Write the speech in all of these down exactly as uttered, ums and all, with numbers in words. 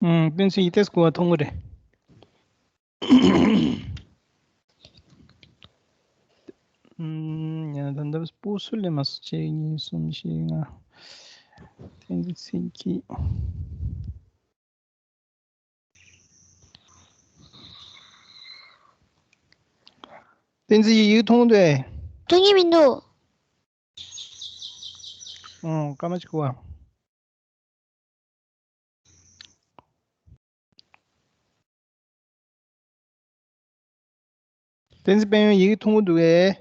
ཨུམ། བསྟན་འཛིན་ཡིས་ཏེ་སྐུ་བ་མཐོང་གི་རེད། ཨུམ། ཡ། ད་ལྟ་སྤུ་སུ་ལས་མ་སུ་གཅིག་གཉིས་གསུམ་བཞི་ལྔ། བསྟན་འཛིན་ཡིས། བསྟན་འཛིན་ཡིས་ཡིག་མཐོང་འདུག་ཨེ། མཐོང་གི་མི་འདུག་ཨོ། སྐར་མ་གཅིག་གོ་ཨ། བསྟན་འཛིན་དཔལ་ཡོན་ཡིག་མཐོང་གི་འདུག་གས།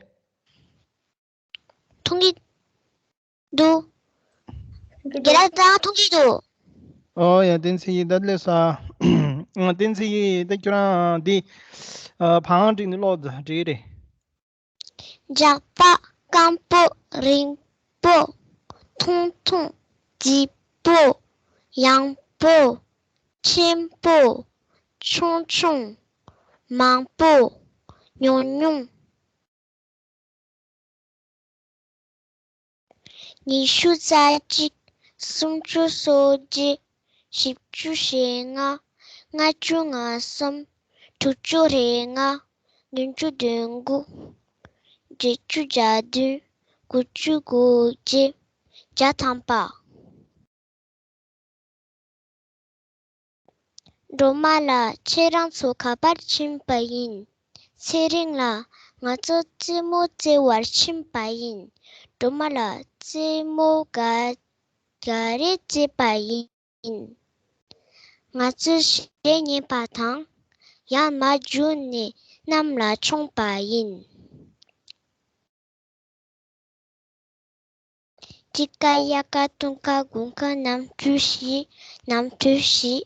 མཐོང་གི་འདུག་རྒན་ལགས་ད་མཐོང་གི་འདུག་ཨོ་ཡ། བསྟན་འཛིན་ཡིག་ད་སླེབས་སོང་། བསྟན་འཛིན་ཡིག་ད་ཁྱོད་རང་འདི། ཨ། བང་བསྒྲིགས་ནས་ཀློག་འགྲིག་རེད། འཇག་པ། སྐམ་པོ། རིང་པོ། ཐུང་ཐུང་། ལྗིད་པོ། ཡང་པོ། ཆེན་པོ། ཆུང་ཆུང་། མང་པོ། ཉུང་ཉུང་། ཉི་ཤུ་རྩ་གཅིག་སུམ་ཅུ། སོ་བརྒྱད། བཞི་བཅུ་ཞེ་ལྔ། ལྔ་བཅུ་ང་གསུམ། དྲུག་ཅུ་རེ་ལྔ། བདུན་ཅུ་དོན་དགུ། བརྒྱད་ཅུ་གྱ་བདུན། དགུ་བཅུ་གོ་བརྒྱད། བརྒྱ་ཐམ་པ། སྒྲོལ་མ་ལགས། ཁྱེད་རང་ཚོ་ག་པར་ཕྱིན་པ་ཡིན། ཚེ་རིང་ལགས། ང་ཚོ་རྩེད་མོ་རྩེ་བར་ཕྱིན་པ་ཡིན། སྒྲོལ་མ་ལགས། རྩེད་མོ་ག་ག་རེ་རྩེས་པ་ཡིན། ང་ཚོས་གཞས་ཉན་པ་དང་། ཡར་མར་རྒྱུགས་ནས་གནམ་ལ་མཆོངས་པ་ཡིན། དཔྱིད་ཀ། དབྱར་ཀ། སྟོན་ཀ། དགུན་ཁ། ནམ་གྲུ་བཞི། ནམ་གྲུ་བཞི།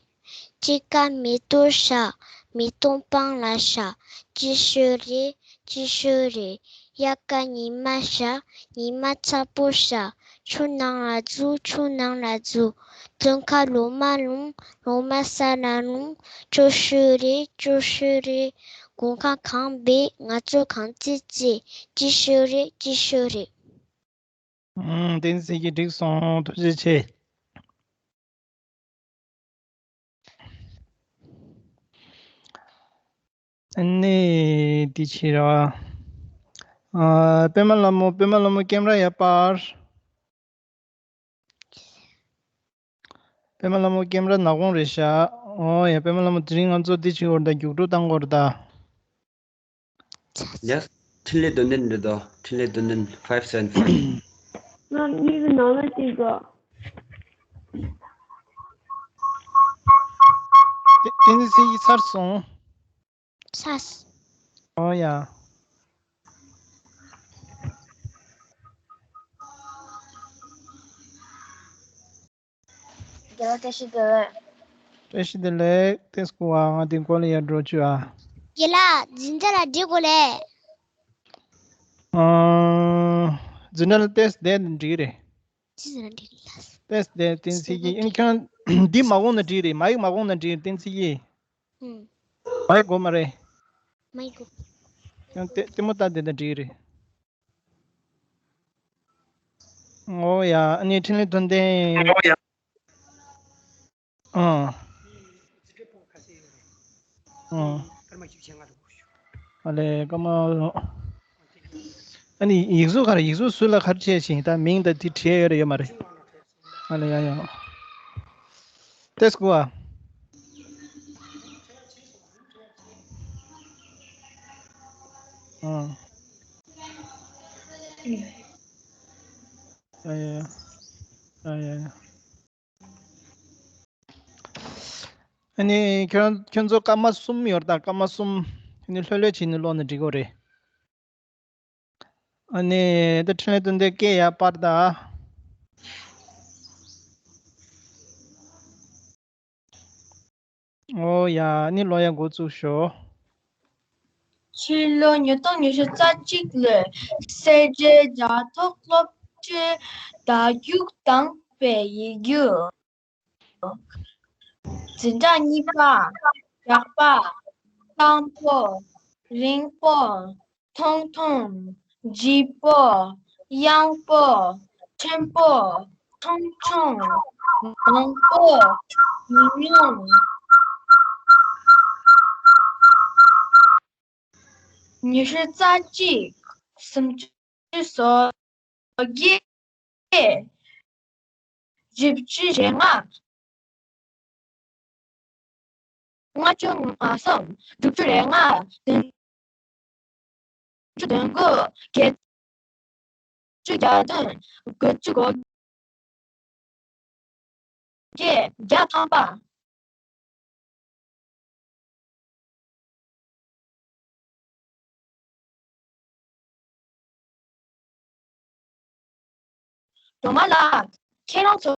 དཔྱིད་ཀ་མེ་ཏོག་ཤར། མེ་ཏོག་སྤང་ལ་ཤར། སྐྱིད་ཤོས་རེད། སྐྱིད་ཤོས་རེད། དབྱར་ཀ་ཉི་མ་ཤར། ཉི་མ་ཚ་པོ་ཤར། ཆུ་ནང་ལ་འཛུལ། ཆུ་ནང་ལ་འཛུལ། སྟོན་ཁ་ལོ་མ་ལོངས། ལོ་མ་ས་ལ་ལོངས། སྐྱིད་ཤོས་རེད། སྐྱིད་ཤོས་རེད། དགུན་ཁ་གངས་བབས། ང་ཚོ་གངས་རྩེད་རྩེ། སྐྱིད་ཤོས་རེད། སྐྱིད་ཤོས་རེད། ཨང་། བསྟན་འཛིན་ཡིག་འགྲིག་སོང་། ཐུགས་རྗེ་ཆེ། ཨ་ནི་འདི་ཕྱིར་ར། ཨ། པད་མ་ལྷ་མོ། པད་མ་ལྷ་མོ་ཀེམ་ར་ཡར་སྤར། པད་མ་ལྷ་མོ་ཀེམ་ར་ནག་པོ་རེད་ཤག་ཨོ་ཡ། པད་མ་ལྷ་མོ། དེ་རིང་ང་ཚོ་འདི་བྱེད་དགོས་རེད་ད། རྒྱུགས་སྤྲོད་བཏང་དགོས་རེད་ད། ཡ། འཕྲིན་ལས་དོན་ལྡན་རེད་དོ། འཕྲིན་ལས་དོན་ལྡན། five seven five། ང་མིག་གི་ནང་ལ་བལྟས་གོ། ཏེ་ཏེ་ནི་སི་ཡི་ཚར་སོང་། ཚར་སོང་། ཨོ་ཡ། རྒན་ལགས་བཀྲ་ཤིས་བདེ་ལེགས། བཀྲ་ཤིས་བདེ་ལེགས། ཏེ་སྐུ་བ། ང་དེ་འགོ་ལ་ཡར་འགྲོ་བཅུག་ཨ། རྒན་ལགས། འཛིན་གྲྭ་ལ་འགྲིག་གོ་ལེ། ཨ། འཛིན་གྲྭ་ལ་ཏེས་བསྡད་ན་འགྲིག་རེད། ཅི་ཟེར་ན་འགྲིག་ལ། ཏེས་བསྡད་ཏེ་སི་གི་ཨིན་ཁྱོད་འདི་མ་གོང་ན་འགྲིག་རེད། མ་ཡིག་མ་གོང་ན་འགྲིག་རེད། ཏེ་སི་གི་ཧུམ། མ་ཡིག་གོ་མ་རེད། མ་ཡིག་གོ། ཁྱོད་ལྟད་ལྟད་མོ་ལྟ་བསྡད་ན་འགྲིག་རེད། ཨོ་ཡ། ཨ་ནི་འཕྲིན་ལས་དོན་ལྡན། ཨོ་ཡ། ཨ། ཨ། ཨ་ལེ་ཀ་མ། ཨ་ནི་ཡིག་གཟུགས་ག་རེ། ཡིག་གཟུགས་སུ་ལ་ག་རེ་བྱས་ཤིང་ད་མིང་ད་དེ་བྲིས་ཡོད་རེད་ཡོད་མ་རེད། ཨ་ལེ་ཡ་ཡ། ཏེ་སྐུ་བ། ཨ། ཨ་ཡ། ཨ་ཡ། ཨ་ནི་ཁྱོད་ཁྱོད་ཚོ་སྐར་མ་གསུམ་ཡོད་རེད་ད། སྐར་མ་གསུམ། ཨ་ནི་ལྷོད་ལྷོད་བྱས་ནས་ཀློག་ན་འགྲིག་གི་རེད། ཨ་ནི་ད་འཕྲིན་ལས་དོན་ལྡན་སྐད་ཡར་སྤར་ད། ཨོ་ཡ། ཨ་ནི་ཀློག་ཡ་འགོ་བཙུགས་ཤོག་ཕྱི་ལོ་ཉིས་སྟོང་ཉི་ཤུ་རྩ་གཅིག་ལོའི་སེར་བྱེས་རྒྱལ་ཐོག་སློབ་གྲྭའི་བརྡ་རྒྱུགས་དང་དཔེ་ཡིག་རྒྱུགས། འཛིན་གྲྭ་གཉིས་པ། འཇག་པ། སྐམ་པོ། རིང་པོ། ཐུང་ཐུང་། ལྗིད་པོ། ཡང་པོ། ཕྲན་པོ། ཆུང་ཆུང་། མང་པོ། ཉུང་ཉུང་། ཉི་ཤུ་རྩ་གཅིག་སུམ་ཅུ་སོ་བརྒྱད། བཞི་བཅུ་ཞེ་ལྔ། ལྔ་བཅུ་ང་གསུམ། དྲུག་ཅུ་རེ་ལྔ། བདུན་ཅུ་དོན་དགུ། བརྒྱད་ཅུ་གྱ་བདུན། དགུ་བཅུ་གོ་བརྒྱད། བརྒྱ་ཐམ་པ། སྒྲོལ་མ་ལགས། ཁྱེད་རང་ཚོ་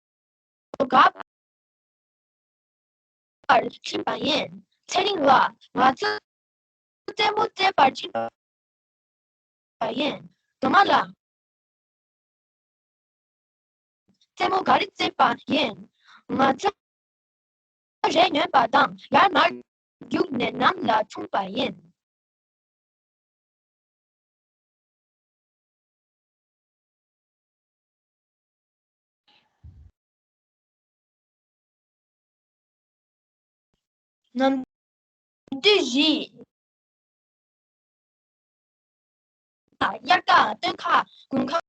ག་པར་ཕྱིན་པ་ཡིན། ཚེ་རིང་ལགས། ང་ཚོ་རྩེད་མོ་རྩེད་པར་ཕྱིན་པ་ཡིན། སྒྲོལ་མ་ལགས། རྩེད་མོ་ག་རེ་རྩེད་པ་ཡིན། ང་ཚོ་རས་ཉོས་པ་དང་ཡར་མར་རྒྱུགས་ནས་གནམ་ལ་མཆོངས་པ་ཡིན། གནམ་བདུན་བཞི། དབྱར་ཁ། སྟོན་ཁ། དགུན་ཁ།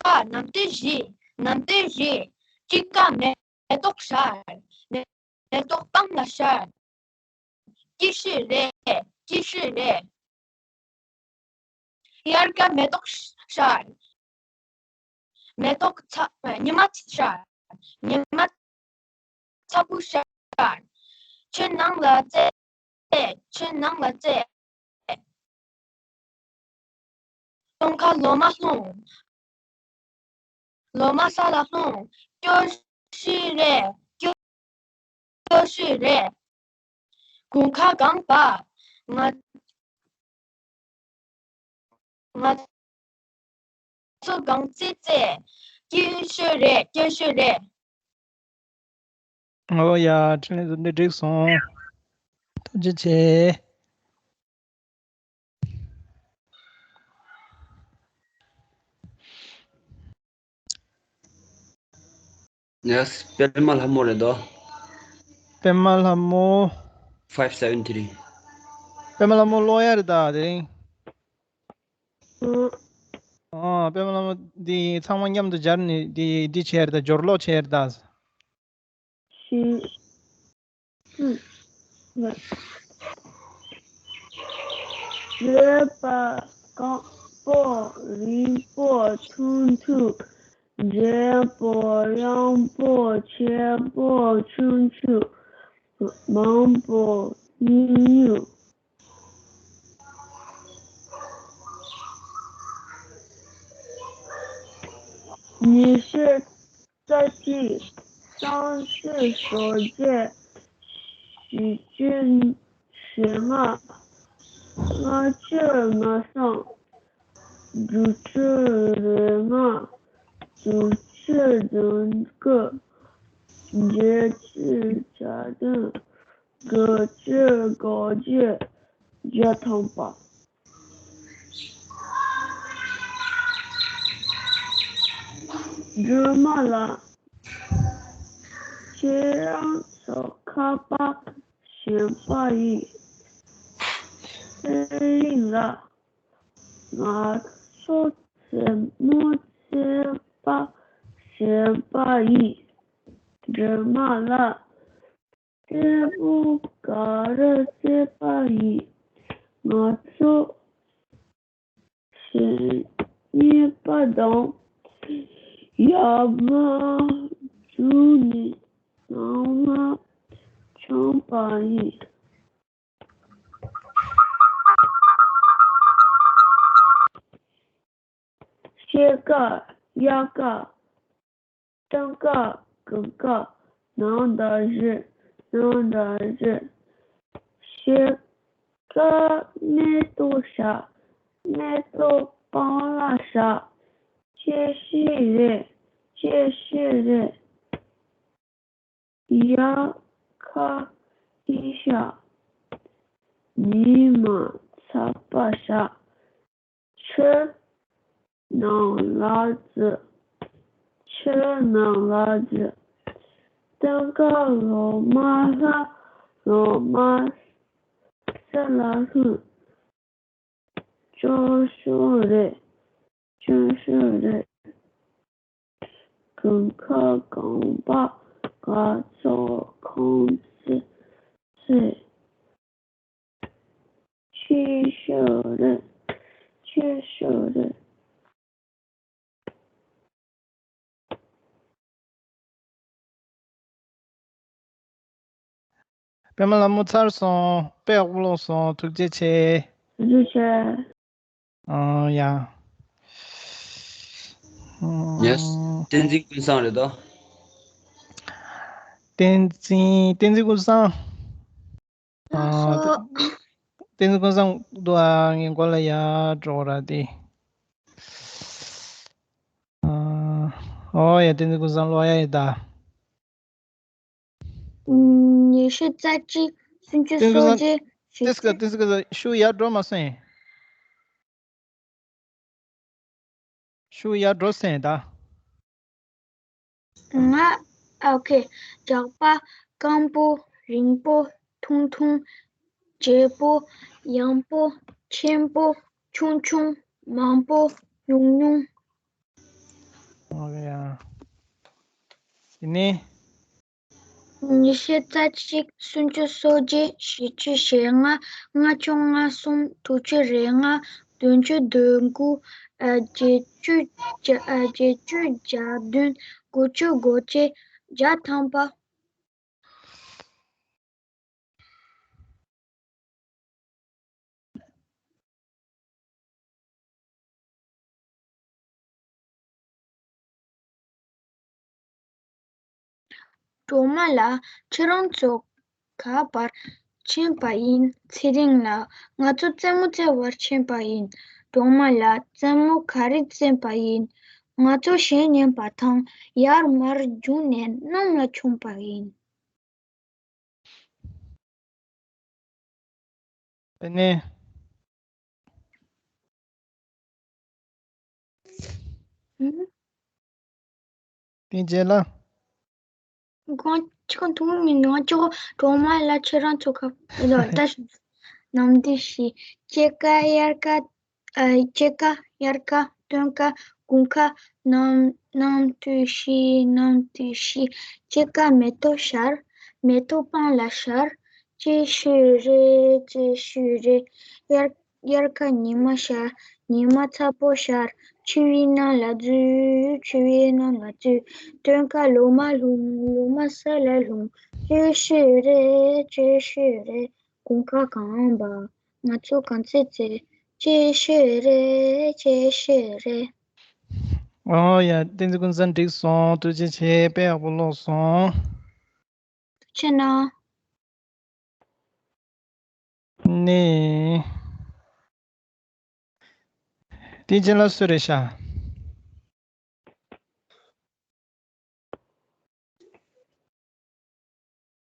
གནམ་བདུན་བཞི། གནམ་བདུན་བཞི། དཔྱིད་ཀ་མེ་ཏོག་ཤར། མེ་མེ་ཏོག་སྤང་ལ་ཤར། སྐྱིད་ཤོས་རེད། སྐྱིད་ཤོས་རེད། དབྱར་ཁ་མེ་ཏོག་ཤར། མེ་ཏོག་ཚ་ཉི་མ་ཤར། ཉི་མ་ཚ་པོ་ཤར། ཆུ་ནང་ལ་རྩེད། ཆུ་ནང་ལ་རྩེད། སྟོན་ཁ་ལོ་མ་ལྷུང་། ལོ་མ་ས་ལ་ལྷུང་། སྐྱོ་ཤོས་རེད། སྐྱོ་སྐྱོ་ཤོས་རེད། དགུན་ཁ་གངས་བབས། ང་ང་ཚོ་གངས་རྩེད་རྩེད། སྐྱོ་ཤོས་རེད། སྐྱོ་ཤོས་རེད། ཨོ་ཡ། འཕྲིན་ལས་ཟུར་འདི་འགྲིག་སོང་། ཐུགས་རྗེ་ཆེ། Yes, པདྨ་ལྷ་མོ་རེད་དོ། པདྨ་ལྷ་མོ། Five seven three. པདྨ་ལྷ་མོ་ཀློག་ཡ་རེད་ད་དེ་རིང་། ཨོ། པདྨ་ལྷ་མོ་འདི་ཚང་མ་མཉམ་དུ་སྦྱར་ནས་འདི་འདི་བྱས་རེད་ད། སྦྱོར་ཀློག་བྱས་རེད་ད། ཤེས། བརྗོད་པ། སྐམ་པོ། རིང་པོ། ཐུང་ཐུང་། འཇམ་པོ། ཡངས་པོ། ཆེན་པོ། ཆུང་ཆུང་། མང་པོ། ཉུང་ཉུང་། ཉི་ཤུ་རྩ་གཅིག་སུམ་ཅུ་སོ་བརྒྱད། བཞི་བཅུ་ཞེ་ལྔ། ལྔ་བཅུ་ང་གསུམ། དྲུག་ཅུ་རེ་ལྔ། དྲུག་ཅུ་དོན་དགུ། བརྒྱད་ཅུ་གྱ་བདུན། དགུ་བཅུ་གོ་བརྒྱད། བརྒྱ་ཐམ་པ། སྒྲོལ་མ་ལགས། ཁྱེད་རང་ཚོ་ཁ་པར་གཞན་པ་ཡིན། ཚེ་རིང་ལགས། ང་ཚོ་རྩེད་མོ་རྩེད་པ་གཞན་པ་ཡིན། སྒྲོལ་མ་ལགས། རྩེད་མོ་ག་རེ་རྩེད་པ་ཡིན། ང་ཚོ་ཞེ་གཉིས་པ་དང་ཡར་མར་རྒྱུགས་ནས་ནང་ལ་མཆོངས་པ་ཡིན། ཕྱེད་ཀ། དབྱར་ཁ། སྟོན་ཁ། དགུན་ཁ། ནམ་ཟླ་བཞི། ནམ་ཟླ་བཞི། ཕྱེད་ཀ་མེ་ཏོག་ཤར། མེ་ཏོག་སྤང་ལ་ཤར། སྐྱིད་ཤོས་རེད། སྐྱིད་ཤོས་རེད། དབྱར་ཁ་དབྱིངས་ཤར། ཉི་མ་ཚ་པོ་ཤར། ཆུ་ནང་ལ་རྩེད། ཕྱི་ནང་ལ་འཛུལ། སྟོན་ཁ་ལོ་མ་ལྷ། ལོ་མ་ས་ལ་ལྷུང་། སྐྱོ་ཤོས་རེད། སྐྱོ་ཤོས་རེད། དགུན་ཁ་གངས་བབས། སྐར་ཚོགས་ཁང་བརྩེགས་བརྩེགས། སྐྱིད་ཤོས་རེད། སྐྱིད་ཤོས་རེད། པད་མ་ལྷ་མོ་ཚར་སོང་། དཔེ་ཡག་པོ་ཀློག་སོང་། ཐུགས་རྗེ་ཆེ། ཐུགས་རྗེ་ཆེ། ཨང་ཡ། ཡེས། བསྟན་འཛིན་ཀུན་བཟང་རེད་དོ། བསྟན་འཛིན། བསྟན་འཛིན་ཀུན་བཟང་། ཨ། བསྟན་འཛིན་ཀུན་བཟང་འདུག་ཨ། ངའི་མགོ་ལ་ཡར་འགྲོ་ར་དེ། ཨ། ཨོ་ཡ། བསྟན་འཛིན་ཀུན་བཟང་ཀློག་ཡ་ཡིན་ད། ཉི་ཤུ་རྩ་གཅིག་སུམ་ཅུ་སོ་བརྒྱད། བསྟན་འཛིན་ཀུན་བཟང་། ཏིས་ཀ་ཏིས་ཀ་ཤུ་ཡར་འགྲོ་མ་སོང་། ཤུ་ཡར་འགྲོ་སེང་ད། ང་། ཨོ་ཁེ། རྒྱགས་པ། སྐམ་པོ། རིང་པོ། ཐུང་ཐུང་། བརྗེད་པོ། ཡང་པོ། ཆེན་པོ། ཆུང་ཆུང་། མང་པོ། ཉུང་ཉུང་། ཨོ་ཁེ་ཡ། དེ་ནས། ཉི་ཤུ་རྩ་གཅིག་སུམ་ཅུ་སོ་བརྒྱད། བཞི་བཅུ་ཞེ་ལྔ། ལྔ་བཅུ་ང་གསུམ། དྲུག་ཅུ་རེ་ལྔ། བདུན་ཅུ་དོན་དགུ། ཨ། བརྒྱད་ཅུ་གྱ། ཨ། བརྒྱད་ཅུ་གྱ་བདུན། དགུ་བཅུ་གོ་གཅིག། བརྒྱ་ཐམ་པ། གྲོག་མ་ལགས། ཁྱེད་རང་ཚོ་ག་པར་ཕྱིན་པ་ཡིན། ཚེ་རིང་ལགས། ང་ཚོ་རྩེད་མོ་རྩེ་བར་ཕྱིན་པ་ཡིན། གྲོག་མ་ལགས། རྩེད་མོ་ག་རེ་རྩེས་པ་ཡིན། ང་ཚོ་གཞས་ཉན་པ་དང་ཡར་མར་རྒྱུགས་ནས་གནམ་ལ་མཆོངས་པ་ཡིན། དེ་ནས། ཨུ། དེ་རྗེས་ལ། ཁོང་ཁྱོད་ཐུག་མི་འདུག་ཅོ་གྲོག་མ་ལ་ཁྱེད་རང་ཚོ་ཁ་ལ་ལྟ་ཞིག་ནམ་དུས་ཤིག་སྐྱེས་སྐར་དབྱར་ཁ། ཨ། སྐྱེས་སྐར། དབྱར་ཁ། སྟོན་ཁ། དགུན་ཁ། ནམ། ནམ་དུས་ཤིག་ནམ་དུས་ཤིག་སྐྱེས་སྐར་མེ་ཏོག་ཤར། མེ་ཏོག་སྤང་ལ་ཤར། ཅེ་ཤོད་རེད། ཅེ་ཤོད་རེད། དབྱར། དབྱར་ཁ་ཉི་མ་ཤར། ཉི་མ་ཚ་པོ་ཤར། ཆུ་བོའི་ནང་ལ་འཛུལ། ཆུ་བོའི་ནང་ལ་འཛུལ། སྟོན་ཁ་ལོ་མ་ལྷུང་། ལོ་མ་ས་ལ་ལྷུང་། ཅེ་ཤོད་རེད། ཅེ་ཤོད་རེད། དགུན་ཁ་གངས་བབས། ང་ཚོ་གངས་རྩེད་རྩེ། ཅེ་ཤོད་རེད། ཅེ་ཤོད་རེད། ཨོ་ཡ། བསྟན་འཛིན་ཀུན་བཟང་འགྲིག་སོང་། ཐུགས་རྗེ་ཆེ། དཔེ་ཡག་པོ་ཀློག་སོང་། ཐུགས་རྗེ་གནང་། ནས། དེ་རྗེས་ལ་སུ་རེད་ཤག་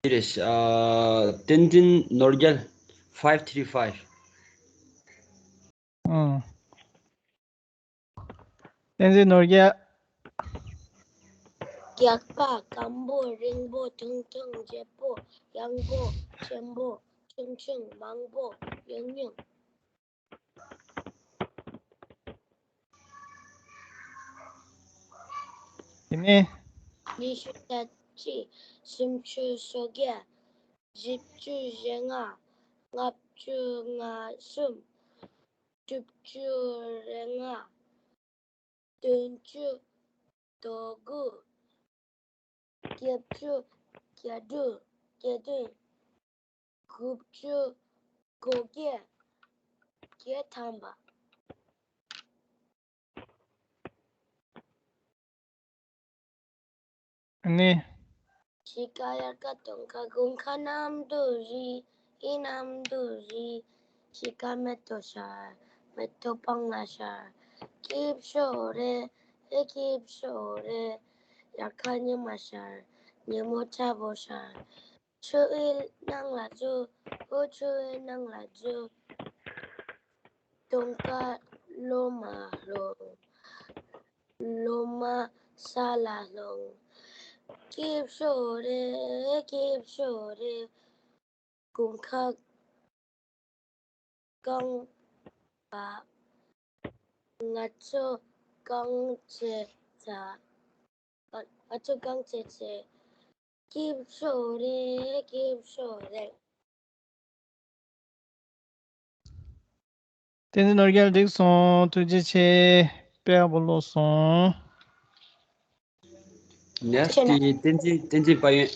དེ་རེད་ཤག་བསྟན་འཛིན་ནོར་རྒྱལ། five three five། ཨང་། བསྟན་འཛིན་ནོར་རྒྱལ། རྒྱགས་པ། སྐམ་པོ། རིང་པོ། ཐུང་ཐུང་། བརྗེད་པོ། ཡང་པོ། ཆེན་པོ། ཆུང་ཆུང་། མང་པོ། ཉུང་ཉུང་། དེ་ནས། ཉི་ཤུ་རྩ་གཅིག་སུམ་ཅུ་སོ་བརྒྱད། བཞི་བཅུ་ཞེ་ལྔ། ལྔ་བཅུ་ང་གསུམ། དྲུག་ཅུ་རེ་ལྔ། བདུན་ཅུ་དོན་དགུ། བརྒྱད་ཅུ་གྱ་དྲུག་གྱ་བདུན། དགུ་བཅུ་གོ་བརྒྱད། བརྒྱ་ཐམ་པ། ནི། དཔྱིད་ཀ་དབྱར་ཀ་སྟོན་ཀ་དགུན་ཁ་གནམ་དུས་བཞི། ཨི་གནམ་དུས་བཞི། དཔྱིད་ཀ་མེ་ཏོག་ཤར། མེ་ཏོག་སྤང་ལ་ཤར། སྐྱིད་ཤོས་རེད། ཨེ་སྐྱིད་ཤོས་རེད། དབྱར་ཁ་ཉི་མ་ཤར། ཉིན་མོ་ཚ་པོ་ཤར། ཆུ་བོའི་ནང་ལ་འཛུལ། འོ་ཆུ་བོའི་ནང་ལ་འཛུལ། སྟོན་ཁ་ལོ་མ་ལྷུང་། ལོ་མ་ ས་ལ་ལྷུང་། སྐྱིད་ཤོས་རེད། སྐྱིད་ཤོས་རེད། དགུན་ཁ་གངས་པ། ང་ཚོ་གངས་ཆེ་ཚ། ང་ཚོ་གངས་ཆེ་ཆེ། སྐྱིད་ཤོས་རེད། སྐྱིད་ཤོས་རེད། བསྟན་འཛིན་ནོར་རྒྱལ་འགྲིག་སོང་། ཐུགས་རྗེ་ཆེ། དཔེ་ཡག་པོ་ཀློག་སོང་། Next ཁྱེད་ན། དེ་བསྟན་འཛིན་བསྟན་འཛིན་དཔལ་ཡོན།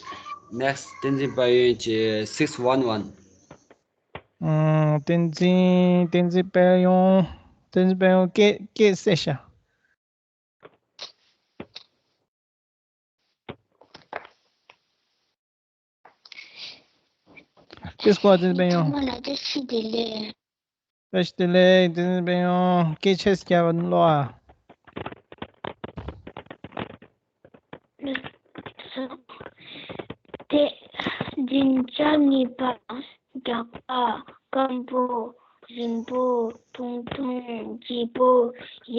Next བསྟན་འཛིན་དཔལ་ཡོན་གྱི་six one one། ཨང་། བསྟན་འཛིན་བསྟན་འཛིན་དཔལ་ཡོན། བསྟན་འཛིན་དཔལ་ཡོན་སྐད་སྐད་གསལ་ཤག་ཅི་སྐོར་དེ་སྤེལ་ཡོང་། ཚང་མ་ལ་བཀྲ་ཤིས་བདེ་ལེགས། བཀྲ་ཤིས་བདེ་ལེགས། དེ་སྤེལ་ཡོང་། སྐད་ཆ་ཞིག་བརྒྱབ་ལོ་ཨ། དེ་འཛིན་བྱ་གཉིས་པ། རྒྱགས་པ། སྐམ་པོ། རིང་པོ། ཐུང་ཐུང་། ལྗིད་པོ།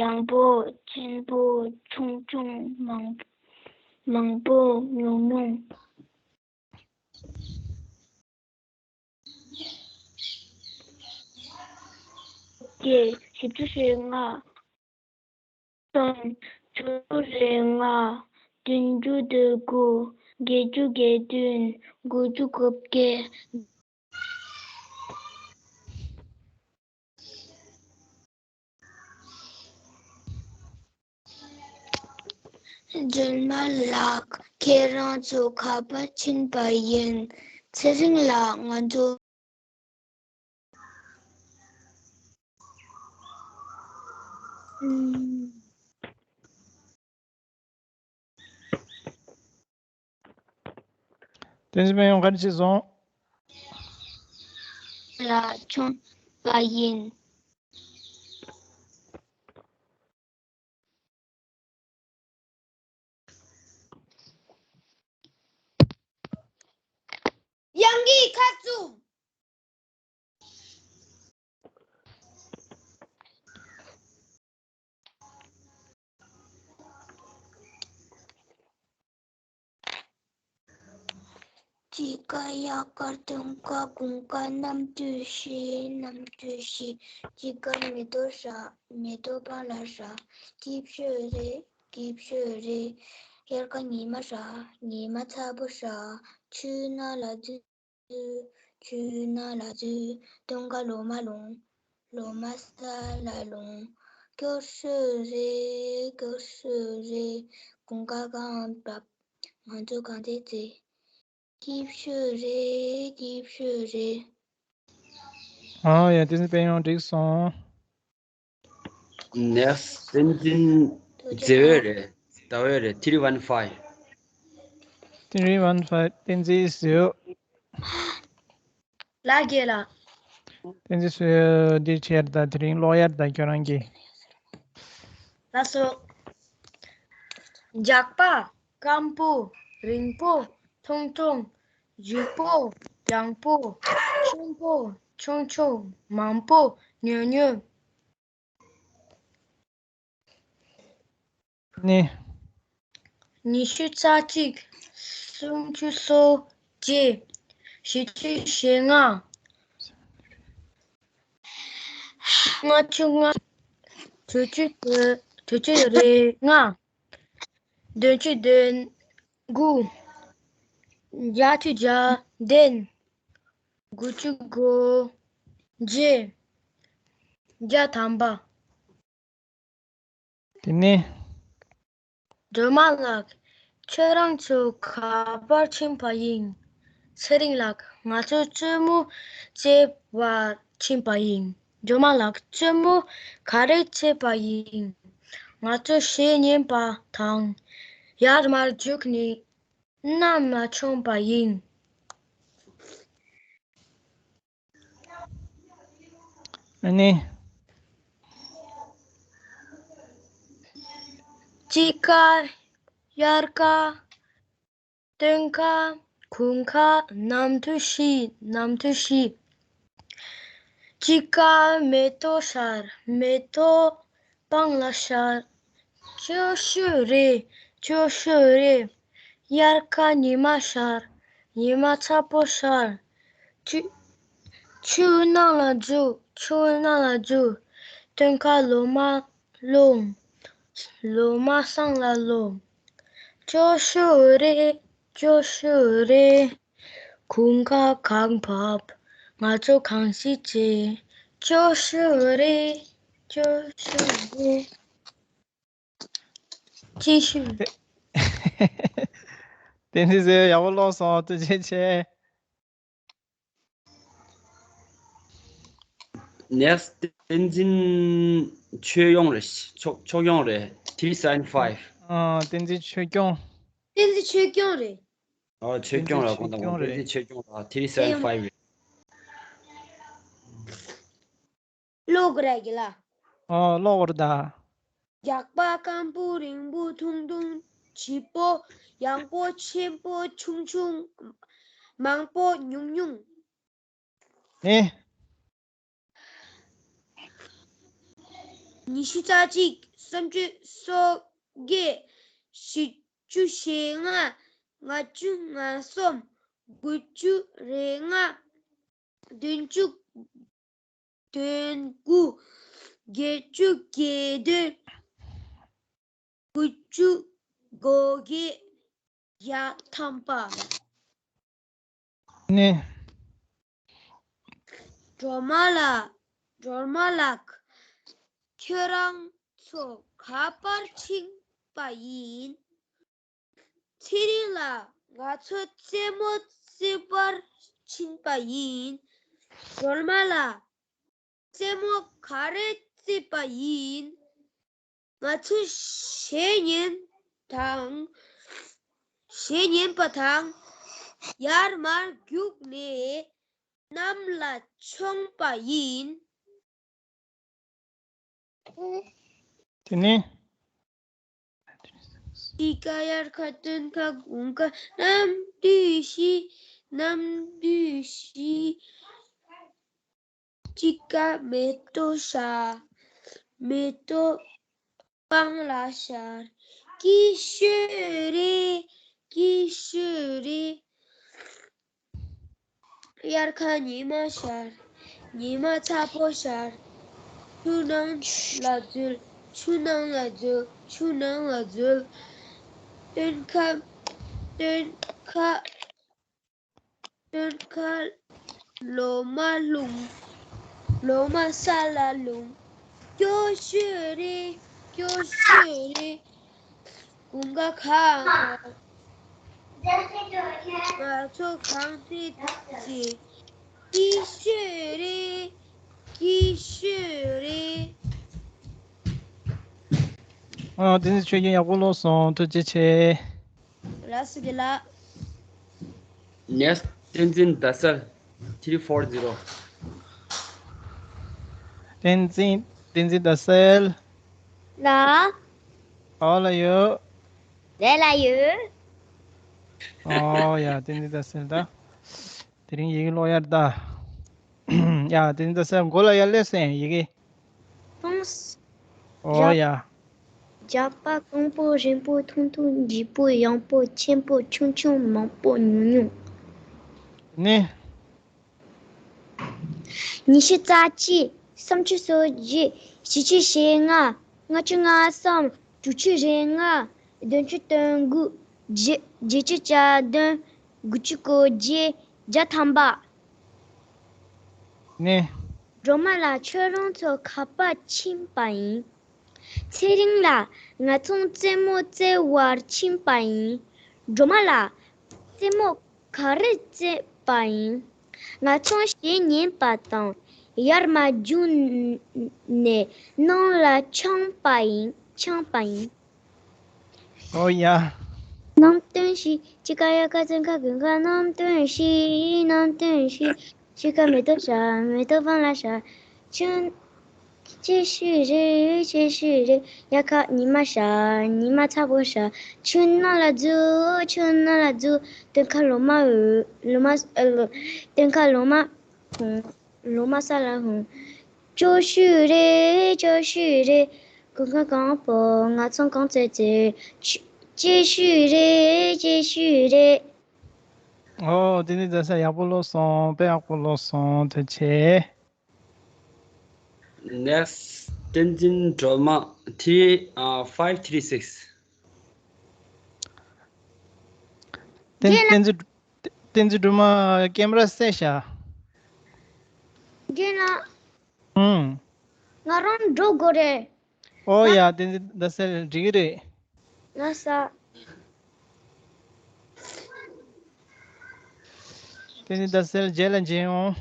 ཡང་པོ། ཆེན་པོ། ཆུང་ཆུང་། མང་མང་པོ། ཉུང་ཉུང་། བརྒྱད་ཅུ་ཞེ་ལྔ། གསུམ་བཅུ་ཞེ་ལྔ། བདུན་ཅུ་དོན་དགུ། བརྒྱད་ཅུ་གྱ་བདུན། དགུ་བཅུ་གོ་བརྒྱད། སྒྲོལ་མ་ལགས། ཁྱེད་རང་ཚོ་ག་པར་ཕྱིན་པ་ཡིན། ཚེ་རིང་ལགས། ང་ཚོ། ཨུམ། བསྟན་འཛིན་དཔལ་ཡོན་ག་རེ་བྱས་སོང་། ལ་མཆོངས་པ་ཡིན། ཡང་གི་ཁ་བཙུམ། དཔྱིད་ཀ་དབྱར་ཀ་སྟོན་ཀ་དགུན་ཀ། ནམ་དུས་བཞི། ནམ་དུས་བཞི། དཔྱིད་ཀ་མེ་ཏོག་ཧྲ། མེ་ཏོག་སྤང་ལ་ཧྲ། སྐྱིད་ཤོས་རེད། སྐྱིད་ཤོས་རེད། དབྱར་ཀ་ཉི་མ་ཧྲ། ཉི་མ་ཚ་པོ་ཧྲ། ཆུ་ནང་ལ་འཛུལ། ཆུ་ནང་ལ་འཛུལ། སྟོན་ཀ་ལོ་མ་ལོང་། ལོ་མ་ས་ལ་ལོང་། སྐྱིད་ཤོས་རེད། སྐྱིད་ཤོས་རེད། དགུན་ཁ་གངས་བབས། ང་ཚོ་གངས་རྩེད་རྩེ། སྐྱིད་ཤོས་རེད། སྐྱིད་ཤོས་རེད། ཨ་ཡ། དེ་ཚོ་དཔེ་ཡང་འགྲིག་སོང་། Next བསྟན་འཛིན་མཛེས་འོད་རེད། ཟླ་འོད་རེད། three one five། three one five། བསྟན་འཛིན་མཛེས་འོད། ལགས་རྒན་ལགས། བསྟན་འཛིན་མཛེས་འོད། འདི་ཆེར་དང་དེ་རིང་ཀློག་ཡར་དང་ཁྱོད་རང་གིས། ལགས་སོ། རྒྱགས་པ། སྐམ་པོ། རིང་པོ། ཐུང་ཐུང་། ལྗིད་པོ། ཡང་པོ། ཆེན་པོ། ཆུང་ཆུང་། མང་པོ། ཉུང་ཉུང་། ནི། ཉི་ཤུ་རྩ་གཅིག་སུམ་ཅུ་སོ་བརྒྱད། བཞི་བཅུ་ཞེ་ལྔ། ལྔ་བཅུ་ལྔ། དྲུག་ཅུ་དྲུག་ཅུ་རེ་ལྔ། བདུན་ཅུ་དོན་དགུ། བརྒྱད་ཅུ་གྱ་བདུན། དགུ་བཅུ་གོ་བརྒྱད། བརྒྱ་ཐམ་པ། དེ་ནས། སྒྲོལ་མ་ལགས། ཁྱོད་རང་ཚོ་ག་པར་ཕྱིན་པ་ཡིན། ཚེ་རིང་ལགས། ང་ཚོ་རྩེད་མོ་རྩེ་བར་ཕྱིན་པ་ཡིན། སྒྲོལ་མ་ལགས། རྩེད་མོ་ག་རེ་རྩེས་པ་ཡིན། ང་ཚོ་གཞས་ཉན་པ་དང་། ཡར་མར་རྒྱུགས་ནས་གནམ་ལ་མཆོངས་པ་ཡིན། ཨ་ནི། དཔྱིད་ཀ། དབྱར་ཀ། སྟོན་ཀ། དགུན་ཁ། ནམ་དུས་བཞི། ནམ་དུས་བཞི། དཔྱིད་ཀ་མེ་ཏོག་ཤར། མེ་ཏོག་སྤང་ལ་ཤར། སྐྱིད་ཤོས་རེད། ཅོ་ཤུ་རེད། དབྱར་ཁ་ཉི་མ་ཤར། ཉི་མ་ཚ་པོ་ཤར། ཆུ་ཆུ་ནང་ལ་འཛུལ། ཆུ་ནང་ལ་འཛུལ། སྟོན་ཁ་ལོ་མ་ལྷུང་། ལོ་མ་སྲང་ལ་ལྷུང་། ཅོ་ཤུ་རེད། ཅོ་ཤུ་རེད། གོང་ཁ་གང་བབས། ང་ཚོ་གང་ཞིག་བྱེད། ཅོ་ཤུ་རེད། ཅོ་ཤུ་རེད། ཅི་ཞུ། བསྟན་འཛིན་ཟེར་ཡག་པོ་ཀློག་སོང་། ཐུགས་རྗེ་ཆེ། Next བསྟན་འཛིན་ཆོས་སྐྱོང་རེད། ཕྱོགས་ཕྱོགས་སྐྱོང་རེད། Three seven five། ཨ། བསྟན་འཛིན་ཆོས་སྐྱོང་། བསྟན་འཛིན་ཆོས་སྐྱོང་རེད། ཨ། ཆོས་སྐྱོང་ལ་དགོངས་དག། བསྟན་འཛིན་ཆོས་སྐྱོང་ལ་three seven five་རེད། ཀློག་ར་གི་ལ། ཨོ། ཀློག་ར་ད། རྒྱགས་པ་སྐམ་པོ་རིང་པོ་ཐུང་ཐུང་། ལྗིད་པོ་ཡང་པོ་ཆེན་པོ་ཆུང་ཆུང་། མང་པོ་ཉུང་ཉུང་། ནི། ཉི་ཤུ་རྩ་གཅིག་སུམ་ཅུ་སོ་བརྒྱད་བཞི་བཅུ་ཞེ་ལྔ། ལྔ་བཅུ་ང་གསུམ། དགུ་བཅུ་རེ་ལྔ། བདུན་ཅུ་དོན་དགུ། བརྒྱད་ཅུ་གྱ་བདུན། དགུ་བཅུ་གོ་བརྒྱད། བརྒྱ་ཐམ་པ། ནི། སྒྲོལ་མ་ལགས། སྒྲོལ་མ་ལགས། ཁྱོད་རང་ཚོ་ག་པར་ཕྱིན་པ་ཡིན། ཚེ་རིང་ལགས། ང་ཚོ་རྩེད་མོ་རྩེ་བར་ཕྱིན་པ་ཡིན། སྒྲོལ་མ་ལགས། རྩེད་མོ་ག་རེ་རྩེས་པ་ཡིན། ང་ཚོས་གཞས་ཉན་དང་། གཞས་ཉན་པ་དང་། ཡར་མར་རྒྱུགས་ནས་གནམ་ལ་མཆོངས་པ་ཡིན། དེ་ནས། དཔྱིད་ཀ་དབྱར་ཁ་སྟོན་ཁ་དགུན་ཁ་གནམ་དུས་བཞི། གནམ་དུས་བཞི། དཔྱིད་ཀ་མེ་ཏོག་ཤར། མེ་ཏོག་སྤང་ལ་ཤར། སྐྱིད་ཤོས་རེད། སྐྱིད་ཤོས་རེད། དབྱར་ཁ་ཉི་མ་ཤར། ཉི་མ་ཚ་པོ་ཤར། ཆུ་ནང་ལ་འཛུལ། ཆུ་ནང་ལ་འཛུལ། ཆུ་ནང་ལ་འཛུལ། སྟོན་ཁ། སྟོན་ཁ། སྟོན་ཁ་ལོ་མ་ལྷུང་། ལོ་མ་ས་ལ་ལྷུང་། སྐྱོ་ཤོས་རེད། སྐྱོ་ཤོས་རེད། དགུན་ཁ་གང་། ང་ཚོ་གངས་རི་བརྩེགས། སྐྱིད་ཤོས་རེད། སྐྱིད་ཤོས་རེད། ཨ། བསྟན་འཛིན་ཆོས་སྐྱོང་ཡག་པོ་ཀློག་སོང་། ཐུགས་རྗེ་ཆེ། ལགས་སོ་རྒན་ལགས། Next བསྟན་འཛིན་ཟླ་གསལ། Three four zero། བསྟན་འཛིན། བསྟན་འཛིན་ཟླ་གསལ། ལགས། ཨོ་ལ་ཡོད། ལས་ལ་ཡོད། ཨོ་ཡ། བསྟན་འཛིན་ཟླ་གསལ་ད། དེ་རིང་ཡི་གེ་ཀློག་ཡར་ད། ཡ། བསྟན་འཛིན་ཟླ་གསལ་མགོ་ལ་ཡར་སླེབས་སོང་ཡི་གེ། ཐོངས། ཨོ་ཡ། རྒྱགས་པ་སྐམ་པོ་རིང་པོ་ཐུང་ཐུང་། ལྗིད་པོ་ཡང་པོ་ཆེན་པོ་ཆུང་ཆུང་། མང་པོ་ཉུང་ཉུང་། ནི། ཉི་ཤུ་རྩ་གཅིག་སུམ་ཅུ་སོ་བརྒྱད། བཞི་བཅུ་ཞེ་ལྔ། ལྔ་བཅུ་ང་གསུམ། དྲུག་ཅུ་རེ་ལྔ། བདུན་ཅུ་དོན་དགུ། བརྒྱད་བརྒྱད་ཅུ་གྱ་བདུན། དགུ་བཅུ་གོ་བརྒྱད། བརྒྱ་ཐམ་པ། ནི། སྒྲོལ་མ་ལགས། ཁྱོད་རང་ཚོ་ག་པར་ཕྱིན་པ་ཡིན། ཚེ་རིང་ལགས། ང་ཚོ་རྩེད་མོ་རྩེ་བར་ཕྱིན་པ་ཡིན། སྒྲོལ་མ་ལགས། རྩེད་མོ་ག་རེ་རྩེས་པ་ཡིན། ང་ཚོ་གཞས་ཉན་པ་དང་། ཡར་མར་རྒྱུགས་ནས་གནམ་ལ་མཆོངས་པ་ཡིན། མཆོངས་པ་ཡིན། ཨོ་ཡ། གནམ་སྟོན་བཞི། དཔྱིད་ཀ་དབྱར་ཁ་སྟོན་ཁ་དགུན་ཁ། གནམ་སྟོན་བཞི། གནམ་སྟོན་བཞི། དཔྱིད་ཀ་མེ་ཏོག་ཤར། མེ་ཏོག་སྤང་ལ་ཤར། ཆུ། སྐྱིད་ཤོས་རེད། སྐྱིད་ཤོས་རེད། དབྱར་ཁ་ཉི་མ་ཤར། ཉི་མ་ཚ་པོ་ཤར། ཆུ་ནང་ལ་འཛུལ། ཆུ་ནང་ལ་འཛུལ། སྟོན་ཁ་ལོ་མ་འོད། ལོ་མ། ཨ། ལོ། སྟོན་ཁ་ལོ་མ། ལོ་མ་ས་ལ་ལྷུང་། སྐྱོ་ཤོས་རེད། སྐྱོ་ཤོས་རེད། དགུན་ཁ་གངས་པོ། ང་ཚོ་གངས་རྩེད་རྩེད། ཆུ། རྗེས་ཤུལ་རེད། རྗེས་ཤུལ་རེད། ཨོ། དེ་ནི་རྫ་སེལ་ཡག་པོ་ཀློག་སོང་། དཔེ་ཡག་པོ་ཀློག་སོང་། ཐུགས་རྗེ་ཆེ། Next, Tenzin Droma, three, uh, five three six. བསྟན་བསྟན་འཛིན་བསྟན་འཛིན་སྒྲོལ་མ་ཀེམ་ར་བསད་ཤག་རྒན་ལགས། ཨུམ། ང་རང་འགྲོ་དགོས་རེད། ཨོ་ཡ། བསྟན་འཛིན་རྫ་སེལ་འགྲིག་གི་རེད། ལགས་སོ། བསྟན་འཛིན་རྫ་སེལ་རྗེས་ལ་མཇལ་ཡོང་།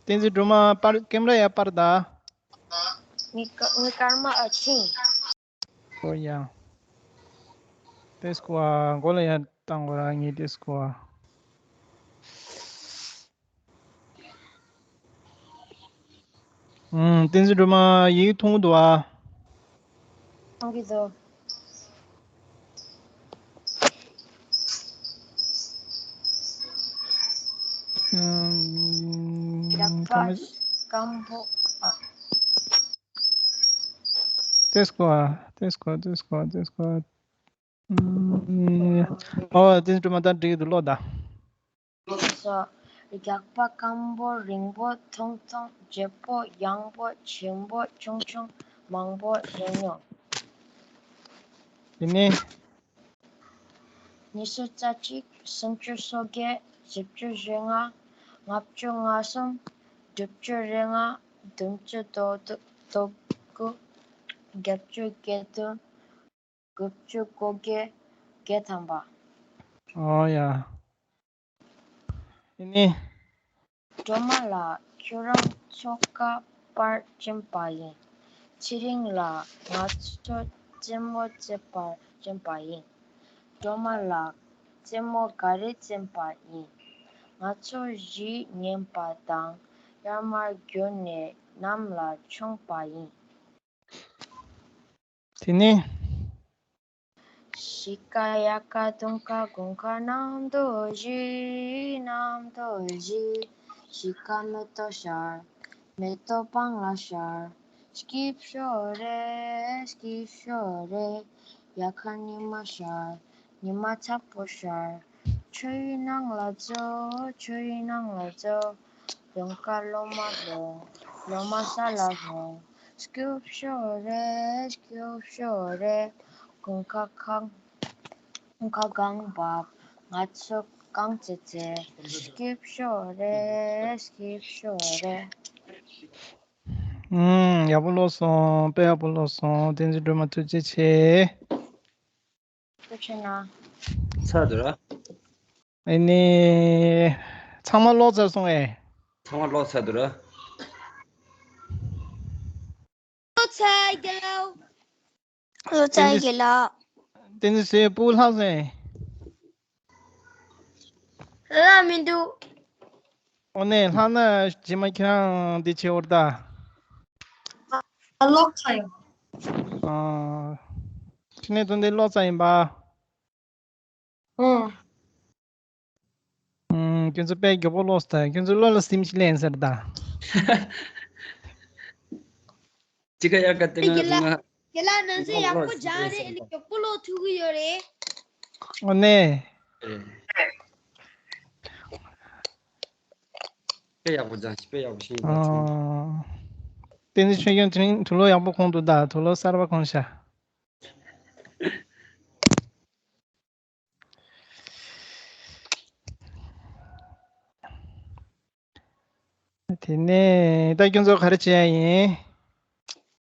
བསྟན་འཛིན་སྒྲོལ་མ་པར་ཀེམ་ར་ཡར་སྤར་ད། ངའི་ཀ- ངའི་སྐར་མ་ཨ་ཆིང་། ཨོ་ཡ། ཏེས་ཀོ་ཨ། མགོ་ལ་ཡར་བཏང་དགོས་ར། ངས་ཏེས་ཀོ་ཨ། ཨུམ། བསྟན་འཛིན་སྒྲོལ་མ་ཡིག་མཐོང་གི་འདུག་ཨ། མཐོང་གི་འདུག་ཨུམ། རྒྱགས་པ་སྐམ་པོ་ཨ། ཏེས་ཀོ་ཨ། ཏེས་ཀོ་ཨ། ཏེས་ཀོ་ཨ། ཏེས་ཀོ་ཨ། ཨུམ། ཨོ། བསྟན་འཛིན་སྒྲོལ་མ་ད་འགྲིག་གི་འདུག་ཀློག་ད། སོ། རྒྱགས་པ་སྐམ་པོ་རིང་པོ་ཐུང་ཐུང་བརྗེ་པོ་ཡང་པོ་ཆེན་པོ་ཆུང་ཆུང་མང་པོ་ཉུང་ཉུང་། དེ་ནས། ཉི་ཤུ་རྩ་གཅིག་སུམ་ཅུ་སོ་བརྒྱད་བཞི་བཅུ་ཞེ་ལྔ་ལྔ་བཅུ་ང་གསུམ་དྲུག་ཅུ་རེ་ལྔ་བདུན་ཅུ་དོ་དགུ་བརྒྱད་ཅུ་གྱ་བདུན། དགུ་བཅུ་གོ་བརྒྱད། བརྒྱད་ཐམ་པ། ཨོ་ཡ། ཨེ་ནི། སྒྲོལ་མ་ལགས། ཁྱོད་རང་མཚོ་ཁ་པར་ཕྱིན་པ་ཡིན། ཚེ་རིང་ལགས། ང་ཚོ་རྩེད་མོ་རྩེ་པར་ཕྱིན་པ་ཡིན། སྒྲོལ་མ་ལགས། རྩེད་མོ་ག་རེ་རྩེད་པ་ཡིན། ང་ཚོ་གཞས་ཉན་པ་དང་གཡར་མར་བརྒྱུགས་ནས་གནམ་ལ་མཆོངས་པ་ཡིན། དེ་ནས། གཞིས་ཀ་གཡག་ཀ་དུང་ཀ་དགུན་ཁ་གནམ་དུ་བཞུད། གནམ་དུ་བཞུད། གཞིས་ཀ་མེ་ཏོག་ཤར། མེ་ཏོག་སྤང་ལ་ཤར། སྐྱིད་ཤོས་རེད། སྐྱིད་ཤོས་རེད། དབྱར་ཁ་ཉི་མ་ཤར། ཉི་མ་ཚ་པོ་ཤར། ཆུའི་ནང་ལ་འཛུལ། ཆུའི་ནང་ལ་འཛུལ། དུང་དཀར་ལོ་མ་ལོང་། ལོ་མ་ས་ལ་ལྷུང་། སྐྱིད་ཤོས་རེད། སྐྱིད་ཤོས་རེད། དགུན་ཁ་ཁ་དགུན་ཁ་གངས་བབས། ང་ཚོ་གངས་རྩེད་རྩེད། སྐྱིད་ཤོས་རེད། སྐྱིད་ཤོས་རེད། ཨུམ། ཡག་པོ་ཀློག་སོང་། དཔེ་ཡག་པོ་ཀློག་སོང་། བསྟན་འཛིན་སྒྲོལ་མ་ཐུགས་རྗེ་ཆེ། ཐུགས་རྗེ་གནང་། ཚར་འདུག་ར། ཨེ་ནི། ཚང་མ་ཀློག་ཚར་སོང་ངས། ཚང་མ་ཀློག་ཚར་འདུག་ར། ཀློག་ཚར་རྒན་ལགས། ཀློག་ཚར་རྒན་ལགས། བསྟན་འཛིན་ཟེར་སྤུ་གུ་ལྷག་སོང་ངས། ལྷག་མི་འདུག་ཨོ་ནེ། ལྷག་ན་རྗེས་མ་ཁྱེད་རང་འདི་བྱེད་འོར་ད། ཨ། ཀློག་ཚར་ཡོད། ཨ། ཕྲིན་ལས་རྡུང་རྡེག་ཀློག་ཚར་ཡིན་པ། ཨོ། ཨུམ། ཁྱོད་ཚོ་དཔེ་མགྱོགས་པོ་ཀློག་སོང་ད། ཁྱོད་ཚོ་བློ་ལ་སིམ་ཞིག་ལེན་ཟེར་ད། ཅི་ག་ཡག་ག་དེ་ང་རྒན་ལགས། ང་རྒན་ལགས་ནང་ཚན་ཡག་པོ་སྦྱངས་རེད། ཨ་ནི་མགྱོགས་པོ་ཀློག་ཐུབ་ཀྱི་ཡོད་རེད། ཨོ་ནེ། ཨེ། དཔེ་ཡག་པོ་སྦྱངས་ཤིག་དཔེ་ཡག་པོ་ཤེས་ཡོད། ཨ། བསྟན་འཛིན་ཆོས་སྐྱོང་དེ་རིང་དུག་ལོག་ཡག་པོ་གོན་འདུག་ད། དུག་ལོག་གསར་པ་གོན་ཤག་དེ་ནས་ད་ཁྱོད་ཚོ་ག་རེ་བྱེད་ཡ་ཡིན།